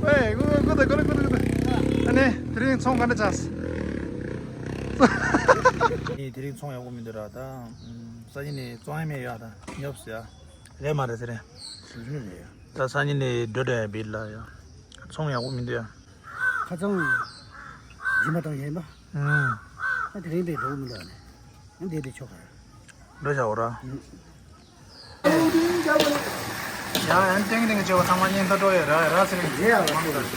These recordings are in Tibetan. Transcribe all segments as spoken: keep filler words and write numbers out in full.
ཨེ། ཀུ་ཀུ་ཀུ་ད་ཀུ་ཀུ་ཀུ། ཨ་ནི་དེ་རིང་ཚོང་ག་འདྲ་བྱས། ཨེ། དེ་རིང་ཚོང་ཡག་པོ་མི་འདུག་ར། ད་ཨམ། སང་ཉིན་ནས་བཙོང་ཡ་མེད་ཡ། ད་ཉོབ་ཟེར་ཡ། རེད་མ་རེད་ཟེར་རེད། རེད་རེད། ད་སང་ཉིན་ནས་འགྲོ་འགྲོ་ཡ་བིར་ལ་ཡ། ཚོང་ཡག་པོ་མི་འདུག་ཡ། ཁ་ཚང་རྗེས་མ་བཏང་ཡ་ཡིན་པ། ཨུམ། ད་དེ་རིང་དེ་འགྲོ་མི་འདུག་ཨ་ནི། ཨ་འདི་དེ་ཆོག་ག་ར། འགྲོ་བཞག་འོ་ར། ཨུམ། ཡ་ཡང་ཏིང་ཏིང་བྱེད་པ་ཚང་མ་བརྙན་ཐུང་སྤྲོ་ཡོད་ར་ར་ཟེར་ཡིན། རེད་ཡ།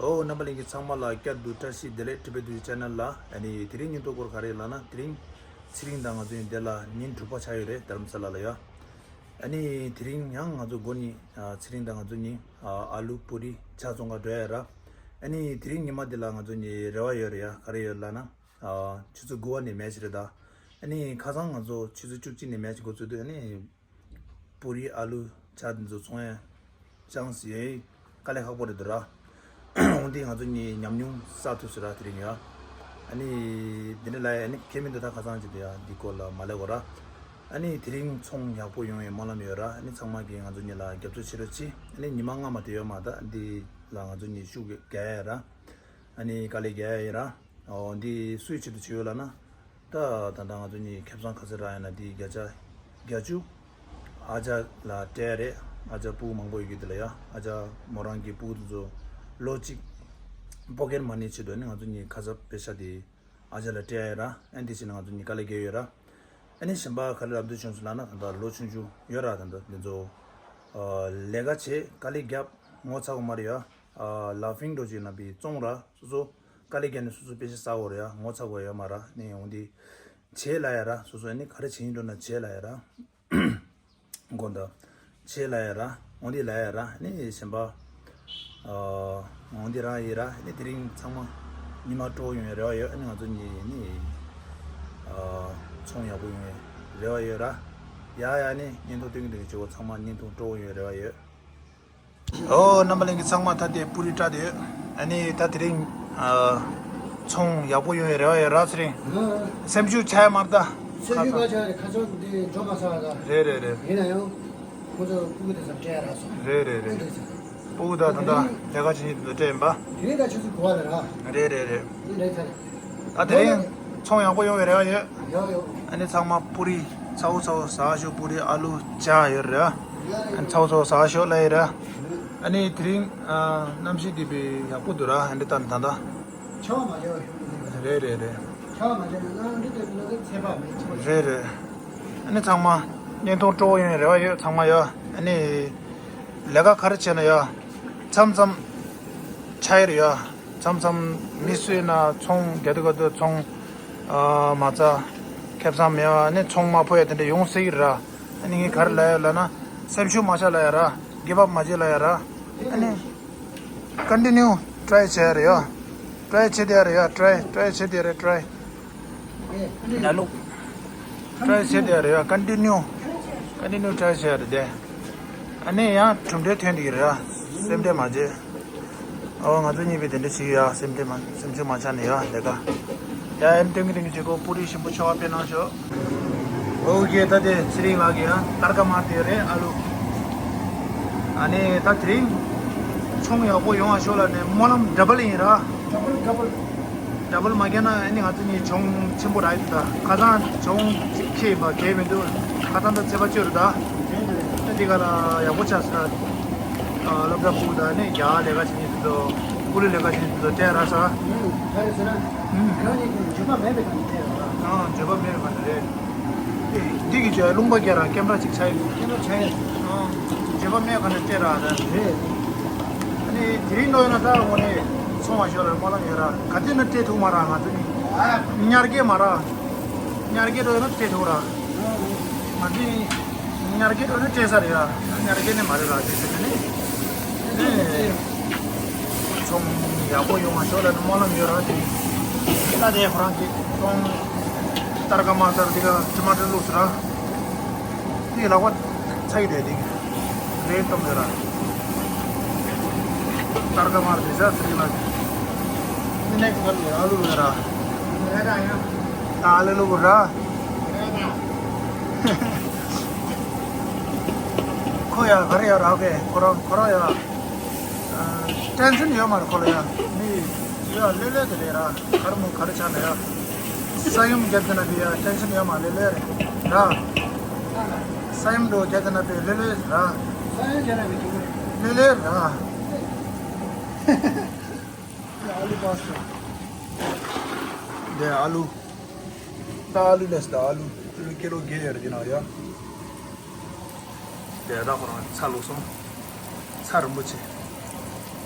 ཨོ་རྣམ་པ་ལྷན་རྒྱས་ཚང་མ་ལ་བསྐྱར་དུ་བཀྲ་ཤིས་བདེ་ལེགས། ཊི་བེཊ་བདུད་རྩི་ཆེ་ནལ་ལ། ཨ་ནི་དེ་རིང་བརྙན་ཐུང་སྐོར་ག་རེ་ལབ་ན། དེ་རིང་ཚེ་རིང་དང་ང་ཚོ་ཡིན་འདི་ལ་ཉིན་དྲུག་པ་ཆགས་ཡོད་རེད་རྡ་རམ་ས་ལ་ལ་ཡ། ཨ་ནི་དེ་རིང་ཡང་ང་ཚོ་འགོ་གཉིས། ཨ། ཚེ་རིང་དང་ང་ཚོ་གཉིས། ཨ། ཨ་ལུ་པུ་རི་ཇ་བཙོང་ག་འགྲོ་ཡ་ར། ཨ་ནི་དེ་རིང་ཉི་མ་འདི་ལ་ང་ཚོ་གཉིས་རེ་བ་ཡོད་རེད་ཡ། ག་རེ་ཡོད་ལབ་ན། ཨ། ཆུ་ཚོད་དགུ་པ་ནས་མེ་ཆི་རེད་ད། ཨ་ནི་ཁ་སང་ང་ཚོ་ཆུ་ཚོད་བཅུ་གཅིག་ནས་མེ་ཆི་འགོ་ཚུགས་དུས། ཨ་ནི་པུ་རི་ཨ་ལུ་ཇ་འདི་ཚོ་ཚོང་ཡ་ཅང་ཟེར་དཀའ་ལས་ཁག་པོ་རེད་འདུག་ར། འོན་ཏེ་ང་ཚོ་གཉིས་ཉམས་མྱོང་བསགས་ཐུབ་ཟེར་ར་དེ་རིང་ཡ། ཨ་ནི་འདི་འདྲ་ལ་ཡ། ཨ་ནི་ཁྱད་མི་འདུག་ད་ཁ་སང་ཅིག་དེ་ཡ་འདི་སྐོར་ལ་མ་ལབ་གོ་ར། ཨ་ནི་དེ་རིང་ཚོང་ཡག་པོ་ཡོང་བའི་སྨོན་ལམ་ཡོད་ར། ཨ་ནི་ཚང་མ་གིས་ང་ཚོ་གཉིས་ལ་རྒྱབ་སྐྱོར་བྱེད་རོགས་གྱིས། ཨ་ནི་ཉི་མ་སྔ་མ་དེ་ཡོད་མ་ད་འདི་ལ་ང་ཚོ་གཉིས་ཤུགས་རྒྱག་ཡ་ར། ཨ་ནི་དཀའ་ལས་རྒྱག་ཡ་ཡིན་ར། འོ་འདི་སུའི་ཆེད་དུ་བྱས་ཡོད་ལབ་ན། ད་ད་ལྟ་ང་ཚོ་གཉིས་ཁེ་བཟང་ག་ཚོད་རག་ཡོད་ན་དེའི་བརྒྱ་ཆ་བརྒྱད་ཅུ་ཨ་ཅག་ལ་སྤྲད་རེད། ཨ་ཅག་སྤུ་གུ་མང་པོ་ཡོད་ཀྱི་དེ་ལ་ཡ། ཨ་ཅག་མོ་རང་གི་སྤུ་གུ་དེ་ཚོ་ལོ་གཅིག་པོ་ཀེཊ་མ་ནི་ཆེད་དུ། ཨ་ནི་ང་ཚོ་གཉིས་ཁ་ཚ་པེ་ཤ་དེ་ཨ་ཅག་ལ་སྤྲད་ཡ་ར། ཨ་ནི་དེ་བྱས་ན་ང་ཚོ་གཉིས་དཀའ་ལས་རྒྱག་ཡོད་ར། ཨ་ནི་གཞན་པ་ག་རེ་ལབ་འདོད་བྱུང་སོང་ལབ་ན། ད་ལྟ་ལོ་ཆུང་ཆུང་ཡོད་ར། ད་ལྟ་འདི་ཚོ་ལས་ཀ་བྱེད། དཀའ་ལས་རྒྱབ། ངོ་ཚ་གི་མ་རེད་ཡ། ལ་ཕིང་འགྲོ་བྱེད་ན་པའི་བཙོང་ར། སོ་སོ་དཀའ་ལས་བརྒྱབ་ནས་སོ་སོ་པེ་ཤ་བསགས་དགོས་རེད་ཡ། ངོ་ཚ་དགོས་ཡོད་མ་ར། ནས་འོང་དེ་བྱེད་ལ་ཡ་ར། སོ་སོ་ནི་ག་རེ་བྱེད་ཡིན་འགྲོ་ན་བྱེད་ལ་ཡ་ར། དགོངས་དག་བྱེད་ལ་ཡ་ར། འོང་དེ་ལ་ཡ་ར། ནི་གཞན་པ། འོང་དེ་རང་ཡི་ར། ནི་དེ་རིང་ཚང་མ་ཉི་མ་སྤྲོ་ཡོང་བའི་རེ་བ་ཡོད། ནི་ང་ཚོ་གཉིས་ནི་ཚོང་ཡག་པོ་ཡོང་བའི་རེ་བ་ཡོད་ར། ཡ་ཡ། ནི་བརྙན་ཐུང་སྟོན་གྱི་འདུག་གི། བྱེད་སྒོ་ཚང་མ་བརྙན་ཐུང་སྤྲོ་ཡོང་བའི་རེ་བ་ཡོད། ཨོ་རྣམ་པ་ལྷན་རྒྱས་ཚང་མ། ད་དེ་པུ་རི་སྤྲད་དེ་ཡོད། ཨ་ནི་ད་དེ་རིང་ཨ་ཚོང་ཡག་པོ་ཡོང་བའི་རེ་བ་ཡོད་ར། ཚེ་རིང་། ཨ། སེམས་ཤུགས་ཆག་ཡ་མ་རེད་ད། སེམས་ཤུགས་ག་ཆག་རེད། ཁ་ཚོན་འདི་འགྲོ་མ་ཚར་བ་ད། རེད་རེད་རེད། ཡིན་ན་ཡང་ཁོ་ཚོ་སྤུ་གུ་དེ་ཚོ་སྤྲད་རག་སོང་། རེད་རེད་རེད། སྤུ་གུ་ད་ད་ལྟ་ལས་ཀ་བྱེད་མཁན་དེ་ཚོ་སྤྲད་ཡིན་པ། དེ་རིང་ད་ཆུ་ཚོད་དགུ་པ་ལ་ར། རེད་རེད་རེད། ཨ་ནི་རེད་ཚར་རེད། ད་དེ་རིང་ཚོང་ཡག་པོ་ཡོང་བའི་རེ་བ་ཡོད། ཡོད་ཡོད། ཨ་ནི་ཚང་མ་པུ་རི་ཚ་བོ་ཚ་བོ་ཟ་ཤོག་པུ་རི་ཨ་ལུ་ཇ་ཡོད་རེད། ཨ་ནི་ཚ་བོ་ཚ་བོ་ཟ་ཤོག་ལབ་ཡོད་རེད། ཨ་ནི་དེ་རིང་ཨ་གནམ་གཤིས་འདི་དཔེ་ཡག་པོ་འདུག་ར། ཨ་ནི་ད་ད་ད། ཆར་པ་མ་བརྒྱབ་པ་ཞིག་འདུག་རེད་རེད་རེད། ཆར་པ་མ་བརྒྱབ་ན་ང་འདི་ལྟར་ལོ་ཙཱའི་ཚད་པ་མེད་ཆེ་བ་རེད། རེད་རེད། ཨ་ནི་ཚང་མ་བརྙན་ཐུང་སྤྲོ་བོ་ཡོང་བའི་རེ་བ་ཡོད། ཚང་མ་ཡ། ཨ་ནི་ལས་ཀ་ག་རེ་བྱས་ན་ཡ། མཚམས་མཚམས་ཆགས་ཡོད་རེད་ཡ། མཚམས་མཚམས་མི་སུ་ཡིན་ན་ཚོང་རྒྱག་དུས་སྐབས་དུ་ཚོང་ཨ་མ་རྩ་ཁེ་བཟང་མེད་པ། ཨ་ནི་ཚོང་མ་ཕོད་ཡ་དེ་འདྲ་ཡོང་སྲིད་ཀྱི་རེད། ཨ་ནི་ངས་ག་རེ་ལབ་ཡོད་ལབ་ན། སེམས་ཤུགས་མ་ཆག་ལབ་ཡ་ར། གིབ་ཨབ་མ་བྱེད་ལབ་ཡ་ར། ཨ་ནི་ཀོན་ཊི་ནིའུ་ཊི་རའི་བྱེད་ཡ་རེད་ཡ། ཊི་རའི་བྱེད་བསྡད་ཡ་རེད་ཡ། ཊི་རའི་ཊི་རའི་བྱེད་བསྡད་ཡ་རེད། ཊི་རའི། ན་ལུག་ཊི་རའི་བྱེད་བསྡད་ཡ་རེད་ཡ། ཀོན་ཊི་ནིའུ། ཀོན་ཊི་ནིའུ་ཊི་རའི་བྱེད་ཡ་རེད་དེ། ཨ་ནི་ཡང་གྲུབ་འབྲས་ཐོན་བསྡད་ཀྱི་རེད་ཡ། སེམས་ཁྲལ་མ་བྱེད། ཨོ་ང་ཚོ་གཉིས་པོས་དེ་འདྲ་བྱེད་ཀྱི་ཡོད་ཡ། སེམས་ཁྲལ་མ། སེམས་ཤུགས་མ་ཆག་ནས་ཡ་ལས་ཀ། ཡ་ཨེམ་སྟོན་གྱི་སྟོན་གྱི་བྱེད་སྒོ། པུ་རི་ཞིམ་པོ་མཆོད་པ་ཕེབས་གནང་ཤོག་ཨོ་ཀེ། ད་དེ་ཚེ་རིང་ལགས་ཀྱིས་ཡང་སྟར་ཀ་མར་དེ་རེད། ཨ་ལུ། ཨ་ནི་ད་དེ་རིང་ཚོང་ཡག་པོ་ཡོང་བ་ཤོག་ལབ་ནས་སྨོན་ལམ་ཌ་བལ་ཡིན་ར། ཌ་བལ་ཌ་བལ། ཌ་བལ་མ་བརྒྱབ་ན་ཨ་ནི་ང་ཚོ་གཉིས་གྱོང་ཆེན་པོ་རག་གི་འདུག་ད་ཁ་སང་གྱོང་གཅིག་ཁེལ་ཡིན་པ་གལ་མི་འདུག་ཁ་སང་ད་ཚེས་པ་བཅུ་རེད་ད། ཨ་འདི་ག་ལ་ཡག་པོ་ཆགས་སོང་། ཨ་སློབ་གྲྭ་ཕྲུ་གུ་དང་ནི་རྒྱ་གར་ལས་ཀ་བྱེད་མཁན་དེ་ཚོ། ཀུ་ལུ་ལས་ཀ་བྱེད་མཁན་དེ་ཚོ་སྤྲད་རག་སོང་། ཨུམ། ག་རེ་ཟེར་ན། ཨུམ། ཁྱོད་ནི་འགྱོད་པ་མེད་པའི་ཐོག་ནས་སྤྲད་རོགས་ཨ། ཨང་། འགྱོད་པ་མེད་པའི་ཐོག་ནས་རེད། ཨེ། འདི་གི་ཅོ་རླུང་པ་རྒྱག་ར་ཀེམ་ར་ཅིག་ཆགས་ཡོད། ཀེམ་ར་ཆགས་ཡོད། ཨང་། འགྱོད་པ་མེད་ཁ་ནས་སྤྲད་རག་ད། རེད། ཨ་ནི་དེ་རིང་ལོ་ཡིན་ན་ད་འོ་ནི་ཚོང་བ་ཞོར་ལ་སྨོན་ལམ་ཡོད་ར། ག་དུས་ན་སྤྲད་ཐུབ་མ་རག་ང་ཚོ་ནི། ཉར་གེ་མ་རག་ཉར་གེ་འགྲོ་ཡོད་ན་སྤྲད་ཐུབ་ར། ང་ཚོ་ཉར་གེ་འགྲོ་ན་སྤྲད་ས་རེད་ཡ། ཉར་གེ་ནི་མ་རེད་ར་དེ་ཟེར་ནས་ནི། ཚོང་ཡག་པོ་ཡོང་བ་ཞོར་ལ་ནི་སྨོན་ལམ་ཡོད་ར་དེ། ད་དེ་ཁོ་རང་གི་ཚོང་སྟར་ཀ་མ་སྟར་དེ་ག་ཊ་མ་ཊར་བླུགས་སོང་ར། དེ་ལག་པ་ཚ་ཡི་རེད་དེ། རེད་གཏོང་ཡོད་ར། སྟར་ཀ་མ་རེད་ཟ་ཚེ་རིང་ལགས། ནི་ནེག་སི་ཊི་ཨ་ལུ་ཡོད་ར། ད་ཨ་ལུ་ལུ་ར། ཁོ་ཡ་ག་རེ་ཡ་ར་གེ་ཁོ་རང་ཁོ་རང་ཡ། ཊེན་ཤན་ཡོད་མ་རེད་ཁོ་ལ་ཡ། མི་ཡ་ལོས་ལོས་དེ་རེད་ར། གར་མོ་གར་ཆ་ན་ཡ། ས་ཡོམ་བརྒྱབ་དེ་ན་བི་ཡ་ཊེན་ཤན་ཡོད་མ་ལོས་ལོས་རེད་ར། ས་ཡོམ་འགྲོ་བརྒྱབ་དེ་ན་བི་ལོས་ལོས་ར། ས་ཡོམ་བརྒྱབ་ན་བི་ལོས་ལོས་ར། ཨ་ལུ་པ་སོ། དེ་ཨ་ལུ། ད་ཨ་ལུ་ལས་ད་ཨ་ལུ། ཨ་ལུ་ཀི་ལོ་བརྒྱད་ཡོད་རེད་དེ་ན་ཡ། དེ་ད་ཁོ་རང་ཚ་ལུག་སོང་། ཚ་རིན་པོ་ཆེ།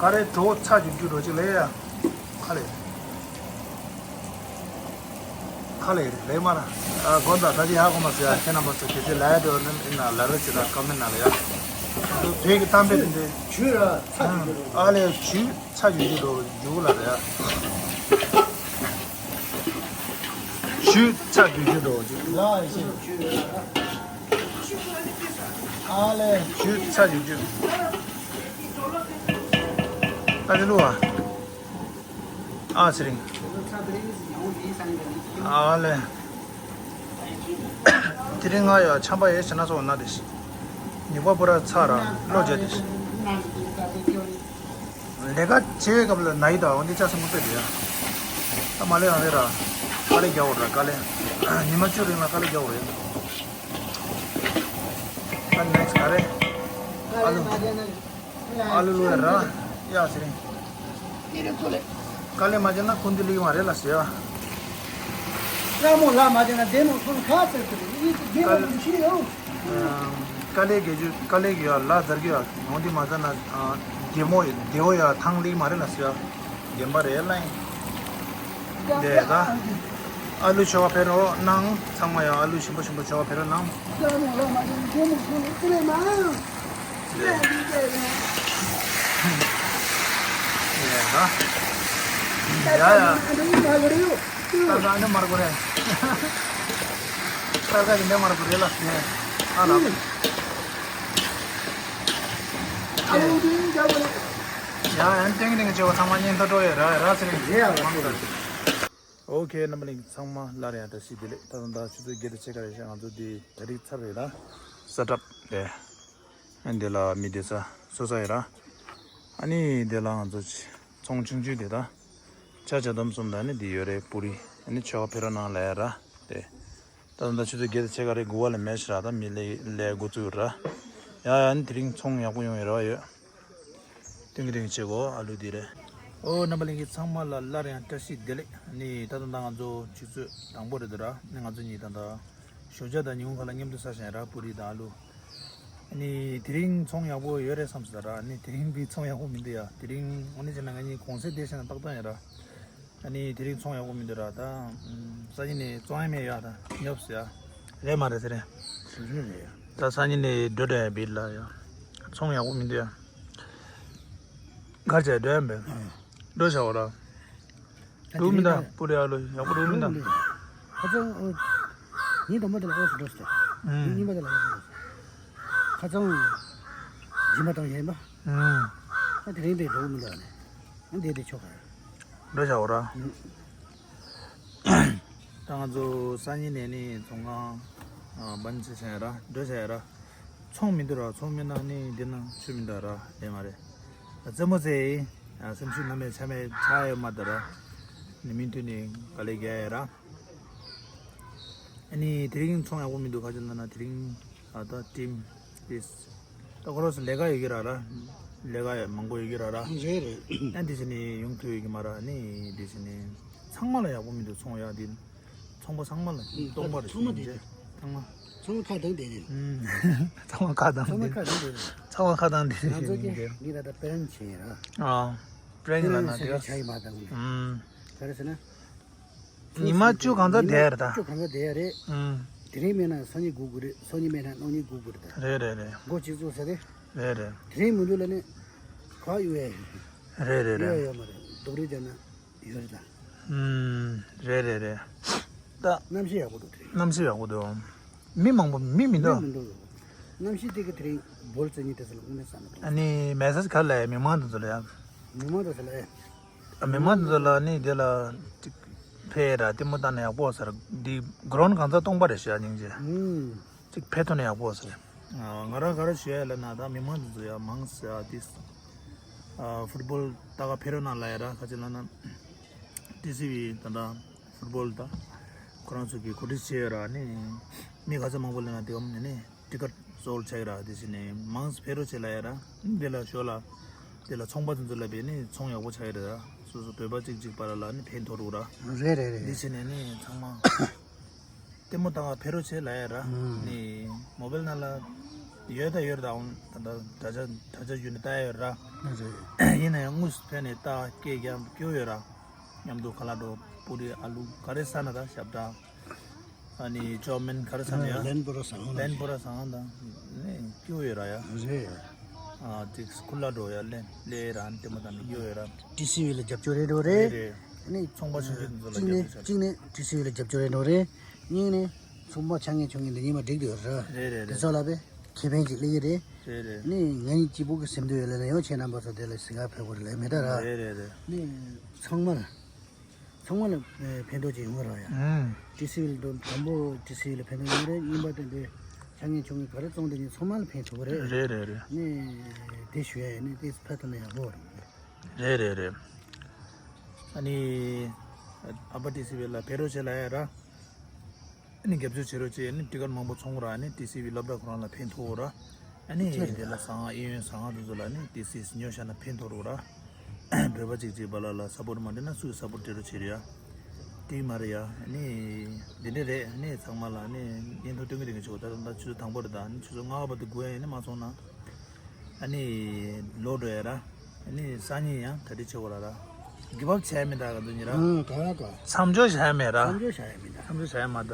ག་རེ་གྲོ་ཚ་རྒྱུག་རྒྱུག་འགྲོ་ཅིག་ལས་ཡ། ཁ་ལས། ཁ་ལས་རེད་ལས་མ་ར། ཨ་དགོན་པ་ད་ཅི་ཡ་གོ་མ་ཟེར་ཡ་ཁྱེད་རྣམ་པ་ཚོ་གལ་ཏེ་ལ་ཡ་འགྲོ་ནི་ཡིན་ན་ལ་རེ་ཅི་ད་ཀ་མེན་ན་ལ་ཡ། བོད་ཀྱི་གཏམ་དཔེ་དེ་འདྲའི། ཆུ་ར་ཚ་རྒྱུག་རྒྱུག་འགྲོ། ཨ་ལས་ཆུ་ཚ་རྒྱུག་རྒྱུག་འགྲོ་རྒྱུག་ལ་རེད་ཡ། ཆུ་ཚ་རྒྱུག་རྒྱུག་འགྲོ་རྒྱུག་ལ་ཡ་ཤེས། ཨ་ལས་ཆུ་ཚ་རྒྱུག་རྒྱུག་ད་ཅི་ལུ་བ། ཨ་ཚེ་རིང་། ཨ་ལས། དེ་རིང་ང་ཡ་ཆམ་པ་ཡེ་ཞེ་ན་སོང་ན་དེ་ཤི། ཉི་མ་པུ་ར་ཚ་ར་བློ་རྒྱ་དེ་ཤི། ལས་ཀ་བྱེད་པའི་སྐབས་ལ་ན་ཡི་དང་འོན་ཏེ་ལྕགས་སྲིན་པོ་བལྟས་དེ་ཡ། ད་མ་ལས་ཡང་རེད་ར། དཀའ་ལས་རྒྱག་འོ་ར་དཀའ་ལས། ཉི་མ་བཅུ་རིང་ལ་དཀའ་ལས་རྒྱག་འོ་རེད། ད་ནེགསི་ག་རེ། ཨ་ལུ། ཨ་ལུ་ལུ་ཡ་ར། ཡ་ཟེར། དཀའ་ལས་མ་བྱས་ན་ཀུན་ཏུ་ལེགས་མ་རེད་ལ་ཟེར་བ། ལ་མོ་ལ་མ་བྱས་ན་བདེ་མོ་ཁོང་ཁ་ཚེར་ཚེར་ཡིད་དུ་བདེ་མོ་དཀའ་ལས་ཁུར་ཤི་ཡོང་། དཀའ་ལས་དགེ་རྒྱུ་དཀའ་ལས་ཀྱི་ཡ་ལ་དར་གྱི་ཡ་ཡོང་དེ་མ་ཟ་ན་བདེ་མོ་བདེ་བོ་ཡ་ཐང་ལེགས་མ་རེད་ལ་ཟེར་བ། བདེན་པ་རེད་ལ་ཡིན། དེ་ད། ཨ་ལུ་ཆོ་ག་ཕེ་རོ་ནང་ཚང་མ་ཡང་ཨ་ལུ་ཞིམ་པོ་ཞིམ་པོ་ཆོ་ག་ཕེ་རོ་ནང་། ལ་མོ་ལ་མ་ཡང་ཁྱེད་མོ་ཁྱེད་མོ་ཀི་ལེ་མ། ལེ། ལེ་ད། ཡ་ཡ། ད་ད་འདི་མར་གོ་རེ། ད་ད་འདི་མར་གོ་རེ་ལ་ཡ། ཨ་ལ། ཨ་ལུ་འདི་འདྲ་གོ་རེ། ཡ་ཡ་ཏིང་ཏིང་བྱེད་པ་ཚང་མ་གཉེན་ཐོ་འགྲོ་ཡ་ར་ར་ཚེ་རིང་། ཡ་ཡ་མང་གོ་རེ། ཨོ་ཁེ་རྣམ་པ་གླིང་ཚང་མ་སླར་ཡང་བཀྲ་ཤིས་བདེ་ལེགས། ད་དུང་ད་ཆུ་ཚོད་བརྒྱད་དང་ཕྱེད་ཀ་རེད་ཤག་ང་ཚོ་འདི་གྲ་སྒྲིག་ཚར་རེད་ལ། ས་ཁྲབ་རེད། ཨ་འདི་ལ་མི་བསྡད་ས་སོ་ས་ཡོད་ར། ཨ་ནི་འདི་ལ་ང་ཚོ་ཚོང་ཆུང་ཆུང་དེ་ད་ཇ་ཇ་དམ་གསུམ་དང་ནི་འདི་ཡོད་རེད། པུ་རི་ཨ་ནི་ཆོ་ག་ཕེ་ར་ནང་ལ་ཡ་ར་དེ། ད་དུང་ད་ཆུ་ཚོད་བརྒྱད་དང་ཕྱེད་ཀ་རེད། དགུ་པ་ལ་མེད་ཤག་ད་མི་ལས་ལས་འགོ་བཙུགས་ར། ཡ་ཡ་ཨ་ནི་དེ་རིང་ཚོང་ཡག་པོ་ཡོང་ཡ་ར་བ་ཡོད། ཏིང་ཏིང་བྱེད་གོ་ཨ་ལུ་འདི་རེད། ཨོ་རྣམ་པ་གླིང་གི་ཚང་མ་ལ་སླར་ཡང་བཀྲ་ཤིས་བདེ་ལེགས། ནི་ད་ལྟ་ང་ཚོ་ཆུ་ཚོད་དང་པོ་རེད་འདུག་ར། ནི་ང་ཚོ་གཉིས་ད་ལྟ་ཞོགས་ཇ་དང་ཉིན་གུང་ཁ་ལག་མཉམ་དུ་ཟ་བཞིན་ར། པུ་རི་དང་ཨ་ལུ། ནི་དེ་རིང་ཚོང་ཡག་པོ་ཡོད་རེད་བསམ་སོང་ར། ནི་དེ་རིང་འདི་ཚོང་ཡག་པོ་མི་འདུག་ཡ། དེ་རིང་འོ་ནི་བྱས་ན་ང་གཉིས་གུང་སེང་བསྡད་བཞིན་ན་ཏག་ཏག་ཡིན་ར། ཨ་ནི་དེ་རིང་ཚོང་ཡག་པོ་མི་འདུག་ར། ད་ཨམ་སང་ཉིན་ནས་བཙོང་ཡ་མེད་ཡ། ད་ཉོབ་སོང་ཡ། རེད་མ་རེད་ཟེར་རེད། ཞུ་རེད་རེད་ཡ། ད་སང་ཉིན་ནས་འགྲོ་འགྲོ་ཡ་བིར་ལ་ཡ། ཚོང་ཡག་པོ་མི་འདུག་ཡ། གར་བྱས་འགྲོ་ཡ་མེད། འགྲོ་བྱ་བ་ར། ད་འགྲོ་དེ་མི་རིང་འདུག་ད་པུ་རེ་ཨ་ལོ་ཡག་པོ་འགྲོ་མི་འདུག་འགྲོ་མི་འདུག་ཁ་སང་ཨོ། ཉིན་དང་པོ་དེ་ལ་ཨོ་སུ་འགྲོ་སོང་། ཨུམ། ཉིན་གཉིས་པ་དེ་ལ་ཨོ་སུ་འགྲོ་སོང་། ཁ་སང་སྦྱིན་པ་བཏང་ཡས་ཡིན་པ། ཨུམ། ད་དེ་རིང་དེ་འགྲོ་གི་མི་འདུག་ཨ་ནི། ཨ་འདི་དེ་ཆོག་ག་རེད། འགྲོ་བྱ་བ་ར། ཨུམ། ད་ང་ཚོ་སང་ཉིན་ནས་ནི་ཚོང་ཁང་ཨ་བན་ཆེ་བྱས་ར་འགྲོ་བྱས་ར། ཚོང་མི་འདུག་ར། ཚོང་མེད་ན་ནི་འདི་ན་ཆུ་མི་འདུག་ར། ལས་མ་རེད། རྩེད་མོ་རྩེ་ཡིན། ཨ་སེམས་ཤུགས་ནམ་ཡང་ཆ་མེད་ཆག་ཡོད་མ་འདུག་ར། ནི་མི་མཐུན་ནི་དཀའ་ལས་རྒྱག་ཡ་ར། ཨ་ནི་དེ་རིང་ཚོང་ཡག་པོ་མི་འདུག་ག་ཅི་འདུག་ན་དེ་རིང་ཨ་ད་ཊིམ་ཏིས་ད་ཁོ་རོ་སི་ལས་ཀ་ཡོད་ཀྱི་ར་ར། ལས་ཀ་ཡ་མང་པོ་ཡོད་ཀྱི་ར་ར། རེད་རེད། ཨ་འདི་ཕྱི་ནི་ཡོང་ཐུབ་ཡོད་ཀྱི་མ་ར། ཨ་ནི་འདི་ཕྱི་ནི་ཚང་མ་ལ་ཡག་པོ་མི་འདུག་ཚོང་ཡག་འདི། ཚོང་པ་ཚང་མ་ལ་ཨུམ་སྟོང་པ་རེད། ཚང་མ་བདེ་བདེ། ཚང་མ། ཚང་མ་ཁ་གདངས་བདེ་བདེ། ཨུམ། ཚང་མ་ཁ་གདངས་ཚང་མ་བདེ། ཁ་གདངས་བདེ། ཚང་མ་ཁ་གདངས་བདེ་ང་ཚོ་བདེ་གི་བདེ། འདི་ད་ལྟ་པེ་རན་ཆེ་ཡིན་ར། ཨ། པེ་རན་ལ་ན་པེ་རན་དེ་ཆ་ཡི་མ་གདངས་ནས། ཨུམ། ག་རེ་ཟེར་ན། ཉི་མ་བཅུ་གང་ཚ་བསྡད་ཡ་རེད་ད། བཅུ་གང་ཚ་བསྡད་ཡ་རེད། ཨུམ། དེ་རིང་མེད་ན་སང་ཉིན་སྒུག་དགོས་རེད། སང་ཉིན་མེད་ན་གནངས་ཉིན་སྒུག་དགོས་རེད་ད། རེད་རེད་རེད། མགོ་གཅིག་བཙུགས་ས་རེད། རེད་རེད། དེ་རིང་མི་འདུག་ལ་ནི། ག་ཡོད་ཡ། རེད་རེད་ཡོད་རེད། ཡོད་མ་རེད། སྡུག་རུས་བྱས་ན་ཡོད་རེད་ད། ཨུམ། རེད་རེད་རེད། ད། གནམ་གཤིས་ཡག་པོ་འདུག་དེ་རིང་། གནམ་གཤིས་ཡག་པོ་འདུག་མི་མང་པོ་མི་མི་འདུག་མི་མི་འདུག་གནམ་གཤིས་དེ་གི་དེ་རིང་བོལ་ཙེ་གཉིས་དེ་ཚོ་ལ་དངོས་གནས་བསམ་མི་འདུག་ཨ་ནི་མེ་སེ་ཇི་ག་ལ་ཡ་མི་མང་དེ་ཚོ་ལ་ཡ། མི་མང་དེ་ཚོ་ལ་ཡ། མི་མང་དེ་ཚོ་ལ་ནི་དེ་ལ་ཅིག་ཕེ་ར་ལྟད་མོ་བལྟས་ན་ཡག་པོ་ཟེར། འདི་གྷི་རོན་གང་ཚ་སྟོང་པ་རེད་ཤག་སྙིང་རྗེ། ཨུམ། ཅིག་ཕེ་ཐོན་ན་ཡག་པོ་ཟེར། ང་རང་ག་རེ་ཞུ་ཡ་ལ་ན་ད་མི་མང་དེ་ཚོ་ཡ་མང་ཟེར་ཨ་ཏིས། ཨ་ཕུཊ་བོལ་ལྟ་ག་ཕེབས་རོགས་གནང་ལབ་ཡ་ར། ག་ཅི་ལབ་ན་ཊི་སི་ཝི་ད་ལྟ་ཕུཊ་བོལ་ད་ཁོ་རང་ཚོ་གི་གོ་སྒྲིག་བྱས་ཡོད་ར། ནི་མི་ག་ཚོད་མང་པོ་སླེབས་ན་དེ་གམ་ནི་ནི་ཊི་ཀེཊ་སོལ་ཌ་ཆགས་ཡོད་ར། དེ་བྱས་ནས་མང་ཙམ་ཕེབས་རོགས་བྱེད་ལབ་ཡ་ར། དེ་ལ་ཞོར་ལ་དེ་ལ་ཚོང་པ་དེ་ཚོ་ལ་བས་ནི་ཚོང་ཡག་པོ་ཆགས་ཡོད་ར། སོ་སོ་བོད་པ་གཅིག་གཅིག་བར་ལ་ནི་ཕན་ཐོགས་རུ་ར། རེད་རེད་རེད། དེ་བྱས་ནས་ནི་ཚང་མ་ལྟད་མོ་ལྟ་ག་ཕེབས་རོགས་བྱེད་ལབ་ཡ་ར། ཨང་། ནི་མོ་བེལ་ནང་ལ་ཡོད་ད་ཡོད་ད་འོང་ད་ད་དྲ་རྒྱ་དྲ་རྒྱ་བརྒྱུད་ནས་ལྟ་ཡ་ཡོད་ར། རེད། ཡིན་ན་ཡང་དངོས་སུ་ཕེབས་ནས་ལྟ་སྐད་རྒྱབ་སྐྱོ་ཡོད་ར། མཉམ་དུ་ཁ་ལག་འགྲོ་པུ་རི་ཨ་ལུ་ག་རེ་ཟ་ན་ད་ཞབས་བྲ། ཨ་ནི་ཅོ་མིན་ག་རེ་ཟ་ན་ཡ། ལན་པོ་ར་ཟ་ཧོ་ན། ལན་པོ་ར་ཟ་ཧོ་ད་ནི་སྐྱོ་ཡོད་ར་ཡ། རེད། ཨ་དེ་སྐུ་ལ་འགྲོ་ཡ་ལན་ལེ་ར་ནི་ལྟད་མོ་ད་ནི་སྐྱོ་ཡོད་ར། ཊི་སི་ཝི་ལ་རྒྱབ་སྐྱོར་རེད་འགྲོ་རེད། རེད་རེད། ཨ་ནི་ཚོང་པ་ཆུང་ཆུང་དེ་ཚོ་ལ་གཅིག་ནས་རྒྱབ་སྐྱོར་གཅིག་ནས་ཊི་སི་ཝི་ལ་རྒྱབ་སྐྱོར་རེད་འགྲོ་རེད། གཉིས་ནས་ཚོང་པ་ཆ་ངེས་ཆུང་ངེས་འདི་གཉིས་མ་འགྲིག་འདུག་ར། རེད་རེད་དེ་རེད། ཚོ་ལ་བས་ཁེ་ཕན་ཅིག་སླེབས་ཀྱི་རེད། རེད་རེད། ནི་ང་གཉིས་གཅིག་པུ་གི་སེམས་འདུན་ཡོད་ལ་ན་ཡང་ཁྱེད་རྣམ་པ་ཚོ་དེ་ལ་ཟིན་ག་ཕེབས་དགོས་རེད་ལས་མེད་ད་ར། རེད་རེད་རེད། ནི་ཚང་མ་ལ་ཚང་མ་ལ་ཕན་ཐོགས་ཅིག་ཡོང་གི་ར་ཡ། ཨང་། ཊི་སི་ཝི་ལ་དང་དང་པོ་ཊི་སི་ཝི་ལ་ཕན་ཐོགས་ཡོང་གི་རེད། གཉིས་པ་དེ་འདི་ཆ་ངེས་ཆུང་ངེས་ག་རེ་བཙོང་དེ་གཉིས་ཚང་མ་ལ་ཕན་ཐོགས་གི་རེད། རེད་རེད་རེད། ནི་དེ་ཞུ་ཡ་ཡིན་ནི་དེ་ཕན་ཐོགས་ན་ཡག་པོ་རེད། རེད་རེད་རེད། ཨ་ནི་ཨ་ཕ་ཊི་སི་ཝི་ལ་ཕེབས་རོགས་བྱེད་ལབ་ཡ་ར། ཨ་ནི་རྒྱབ་སྐྱོར་བྱེད་རོགས་བྱེད། ཨ་ནི་ཊི་ཀེཊ་མང་པོ་ཚོང་ར། ཨ་ནི་ཊི་སི་ཝི་སློབ་གྲྭ་ཁོ་རང་ལ་ཕན་ཐོགས་ར། ཨ་ནི་ཆེ་རེད། དེ་ལ་ཟ་ཁང་གཡས་གཡོན་ཟ་ཁང་དེ་ཚོ་ལ་ཨ་ནི་ཊི་སི་ཝི་ཉོ་བཞག་ན་ཕན་ཐོགས་རོགས་ར། བོད་པ་གཅིག་གཅིག་བར་ལ་ལ་སཔོར་ཊི་མ་འདྲེས་ན་སུས་སཔོར་ཊི་སྤྲད་རོགས་བྱེད་རེད་ཡ། དེ་མ་རེད་ཡ། ཨ་ནི་འདི་འདྲ་རེད། ཨ་ནི་ཚང་མ་ལ་ཨ་ནི་བརྙན་ཐུང་སྟོན་གི་དེ་གི་ཆོག་ད་ད་ཆུ་ཚོད་དང་པོ་རེད། ད་ཨ་ནི་ཆུ་ཚོད་ལྔ་པ་དེ་སྒུག་ཡ་ཡིན་ན་མ་སོང་ན། ཨ་ནི་ལོག་འགྲོ་ཡ་ར། ཨ་ནི་སང་ཉིན་ཡང་གྲ་སྒྲིག་བྱེད་དགོས་ར་ར། གི་བབ་བྱས་མིན་ད་ག་ཚོད་ཉིན་ར། ཨང་། ག་ར་ག་མཚམས་འཇོག་བྱས་མེད་ར། མཚམས་འཇོག་བྱ་ཡ་མིན་ད། མཚམས་འཇོག་བྱས་མ་ད།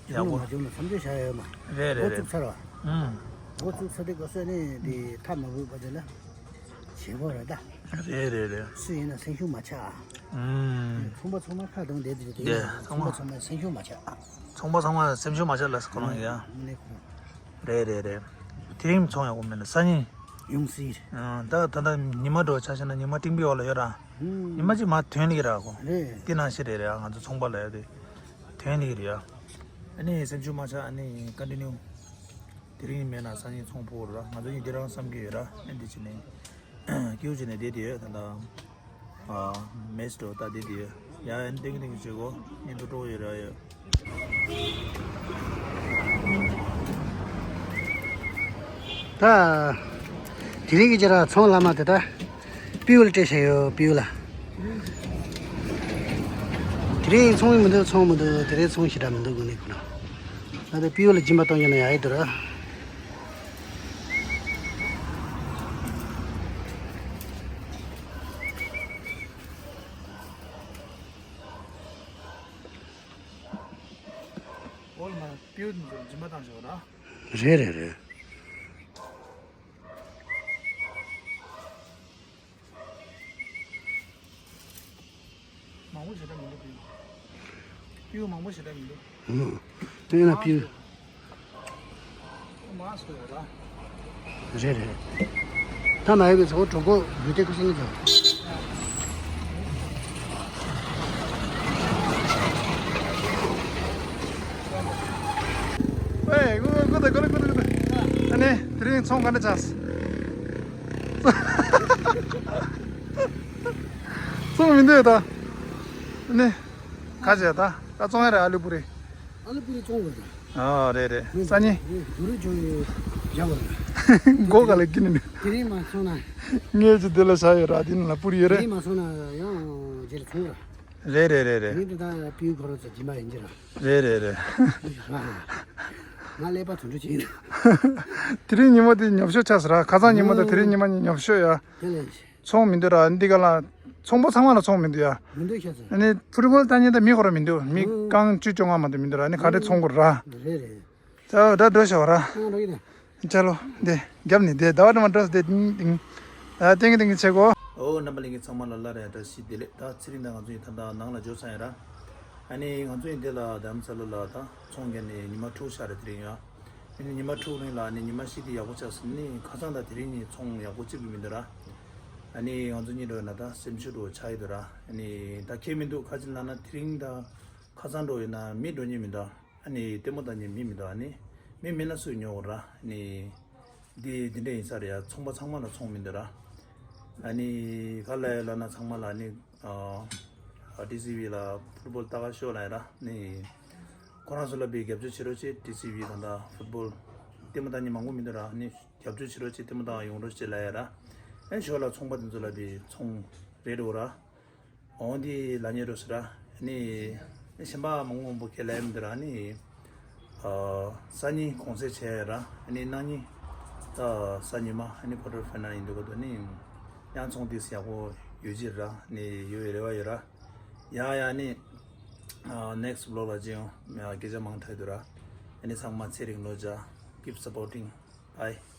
ཡག་ཡག་པོ་པོ། མ་བྱུང་ན་མཚམས་འཇོག་བྱ་ཡ་ཡོད་མ། རེད་རེད་འགོ་རེད། བཙུགས་ཚར་བ། ཨང་། འགོ་བཙུགས་ཚར་དུས་སྐབས་སུ་ནི་དེ་ཐག་མ་བུད་པ་དེ་ལ་བྱེད་དགོས་ར་ད། རེད་རེད་རེད། སུ་ཡིན་ན་སེམས་ཤུགས་མ་ཆག་ཨ། ཨང་། ཚོང་པ་ཚང་མ་ཁ་གདངས་བསྡད་དེ་དེ་དེ་ཡིན་ན་ཚོང་པ་ཚང་མ་ཚང་མ་སེམས་ཤུགས་མ་ཆག་ཨ། ཚོང་པ་ཚང་མ་སེམས་ཤུགས་མ་ཆག་ལ་ཁོ་རང་ཡ། ཨ་ནི་ཁོ་རང་། རེད་རེད་རེད། དེ་རིང་ཚོང་ཡག་པོ་མེད་ན་སང་ཉིན། ཡོང་སྲིད། ཨང་། ད་ད་ད་ཉི་མ་འགྲོ་ཆ་བཞག་ན་ཉི་མ་སྤྲིན་པའི་འོག་ལ་ཡོད་ར། ཨང་། ཉི་མ་གཅིག་མ་ཐོན་ལེ་ར་གོ། རེད། དེ་ནང་བཞིན་རེད་རེད། ང་ཚོ་ཚོང་པ་ལ་ཡོད་དེ་ཐོན་ལེ་རེད་ཡ། ཨ་ནི་སེམས་ཤུགས་མ་ཆག་ཨ་ནི་ཀོན་ཊི་ནིའུ། དེ་རིང་མེད་ན་སང་ཉིན་ཚོང་ཕོག་ར། ང་ཚོ་གཉིས་དེ་རང་བསམ་གྱི་ཡོད་ར། ཨ་འདི་བྱས་ནས་སྐྱིད་པོ་བྱས་ནས་བསྡད་དེ་ཡོད་ད་ལྟ། ཨ། མེ་སི་འགྲོ་ད་འདི་འདི་ཡ་ཡན་ཏིང་ཏིང་བྱེད་གོ། ཉིན་དུ་འགྲོ་ཡོད་ར་ཡོད། ད་དེ་རིང་གི་ཅི་ར་ཚོང་ལ་མ་དེ་ད་པིའུ་ལ་སྤྲད་བྱས་ཡོད། པིའུ་ལ་དེ་རིང་ཚོང་མི་འདུག་ཚོང་མི་འདུག་དེ་རིང་ཚོང་ཞེ་དྲག་མི་འདུག་དགོས་ནི་ཁོ་ན་ད་ད་པིའུ་ལ་སྦྱིན་པ་གཏོང་རྒྱུ་ན་ཡག་ཡོད་དུ་ར། འོ་ལ་མ་པིའུ་འདི་ཚོ་སྦྱིན་པ་བཏང་ཆོག་ར། རེད་རེད་རེད། མང་པོ་ཞེ་དྲག་མི་འདུག་པིའུ། པིའུ་མང་པོ་ཞེ་དྲག་མི་འདུག་ཨུ། དེ་ན་པིའུ། མང་སུ་ཡོད་ལ། རེད་རེད། ད་མ་ཡོད་པའི་ཚོ་གྲོགས་པོ་རྒྱུ་དེ་ཁུ་སིང་ངེ་ཚོ། ཨེ་ཀུ་ཀུ་ད་ཀུ་ད་ཀུ་ད་ཀུ་ད། ཨ་ནི་དེ་རིང་ཚོང་ག་འདྲ་ཆགས། ཚོང་མི་འདུག་ད། ཨ་ནི། ཁ་ཆེ་ད། ད་བཙོང་ཡ་རེད་ཨ་ལུ་པུ་རི། ཨ་ལུ་པུ་རི་བཙོང་བ་རེད། ཨ་རེད་རེད། སང་ཉིན། རེད་རེད་ཇོ་ཡོ་བཞག་པ་རེད། མགོ་ག་ལ་ཀི་ནི་ནི། དེ་རིང་མ་སོང་ན། ངས་ཅི་འདི་ལ་བཞག་ཡོད་ར་འདི་ནི་ལ་པུ་རི་ཡོད་དེ་རེད། རིང་མ་སོང་ན་ཡང་རྗེས་ལ་ཚོང་ར། རེད་རེད་རེད་རེད། དེ་རིང་དེ་ད་པིའུ་ཁོ་རང་ཚོ་སྦྱིན་པ་ཡིན་གྱི་ར། རེད་རེད་རེད། ང་ཀླད་པ་དུད་འགྲོ་ཅིག་ཡིན། དེ་རིང་ཉི་མ་དེ་ཉོབ་ཤོས་ཆགས་སོང་ར། ཁ་སང་ཉི་མ་དང་དེ་རིང་ཉི་མ་གཉིས་ཉོབ་ཤོས་ཡ། དེ་ལས། ཚོང་མི་འདུག་ར་འདི་ག་ལ། ཚོང་པ་ཚང་མ་ལ་ཚོང་མི་འདུག་ཡ། མི་འདུག་ཤ་ཚ། ཨ་ནི་ཕུ་ཊི་བོལ་ལྟ་མཁན་ད་མི་ཁོ་ར་མི་འདུག་མི་ཨང་། རྐང་བཅུ་བཅོ་ལྔ་མ་གཏོགས་མི་འདུག་ར། ཨ་ནི་ག་འདྲས་ཚོང་དགོས་ར། རེད་རེད། ད་ད་འགྲོ་ཤོག་ར། ཨང་འགྲོ་གི་ན། ཅ་ལོ། འདི་རྒྱབ་ནི་འདི་ཟླ་བ་དྲི་མ་འགྲོ་སི་འདི་ཏིང་ཏིང་། ད་ཏིང་ཏིང་བྱེད་གོ། ཨོ་རྣམ་པ་ལྷན་རྒྱས་ཚང་མ་ལ་སླར་ཡང་བཀྲ་ཤིས་བདེ་ལེགས། ད་ཚེ་རིང་དང་ང་ཚོ་ཡིན་ད་ད་ནང་ལ་འབྱོར་ཚར་ཡིན་ར། ཨ་ནི་ང་ཚོ་ཡིན་འདི་ལ་རྡ་རམ་ས་ལ་ལ་ད་ཚོང་བརྒྱབ་ནས་ཉི་མ་དྲུག་ཤར་རེད་དེ་རིང་ཡ། ཨ་ནི་ཉི་མ་དྲུག་རིང་ལ་ཨ་ནི་ཉི་མ་བཞི་དེ་ཡག་པོ་ཆགས་སོང་ནི་ཁ་སང་དང་དེ་རིང་ནི་ཚོང་ཡག་པོ་གཅིག་པུ་མི་འདུག་ར། ཨ་ནི་ང་ཚོ་གཉིས་འགྲོ་ན་ད་སེམས་ཤུགས་འགྲོ་ཆགས་ཡི་འདུག་ར། ཨ་ནི་ད་ཁྱད་མི་འདུག་ཁ་ཅིག་ལབ་ན་དེ་རིང་ད་ཁ་སང་འགྲོ་ཡོད་ན་མི་འགྲོ་མཁན་མི་འདུག་ཨ་ནི་ལྟད་མོ་ལྟ་མཁན་མི་མི་འདུག་ཨ་ནི་མི་མེད་ན་སུས་ཉོ་འོ་ར། ཨ་ནི་འདི་འདི་འདྲ་ཡིན་ས་རེད་ཡ། ཚོང་པ་ཚང་མ་ལ་ཚོང་མི་འདུག་ར། ཨ་ནི་ག་ལ་ཡོད་ལབ་ན་ཚང་མ་ལ་ནི་ཨ་ཊི་སི་ཝི་ལ་ཕུཊ་བོལ་ལྟ་ག་ཤོག་ལབ་ཡ་ར། ནི་ཁོ་རང་ཚོ་ལ་བི་རྒྱབ་སྐྱོར་བྱེད་རོགས་བྱེད། ཊི་སི་ཝི་གང་ལྟར་ཕུཊ་བོལ་ལྟད་མོ་ལྟ་མཁན་མང་པོ་མི་འདུག་ར། ནི་རྒྱབ་སྐྱོར་བྱེད་རོགས་བྱེད། ལྟད་མོ་ལྟ་ག་ཡོང་རོགས་བྱེད་ལབ་ཡ་ར། ཨེ་ཞོར་ལ་ཚོང་པ་དེ་ཚོ་ལ་བི་ཚོང་རེད་འགྲོ་ར། འོ་འདི་ལ་ཉེ་རོ་སི་ར། ནི་གཞན་པ་མང་པོ་མང་པོ་ཁས་ལེན་མི་འདུག་ར། ནི་ཨ་སང་ཉིན་གུང་སེང་བྱས་ར། ནི་གནངས་ཉིན་ད་གཟའ་ཉི་མ་ནི་ཀོ་ཊར་ཕའི་ནལ་ཡིན་འདུག་ག་ནི་ཡང་ཚོང་དེ་ཡག་པོ་ཡོད་ཀྱི་ར། ནི་ཡོད་པའི་རེ་བ་ཡོད་ར། ཡ་ཡ་ནི་ཨ་ནེག་སི་ཊི་བི་ལོག་ལ་ཅི་ཡོང་ཡ་སྐད་ཆ་མང་དྲགས་འདུག་ར། ནི་ཚང་མ་ཚེ་རིང་ལོ་བརྒྱ། Keep supporting. Bye.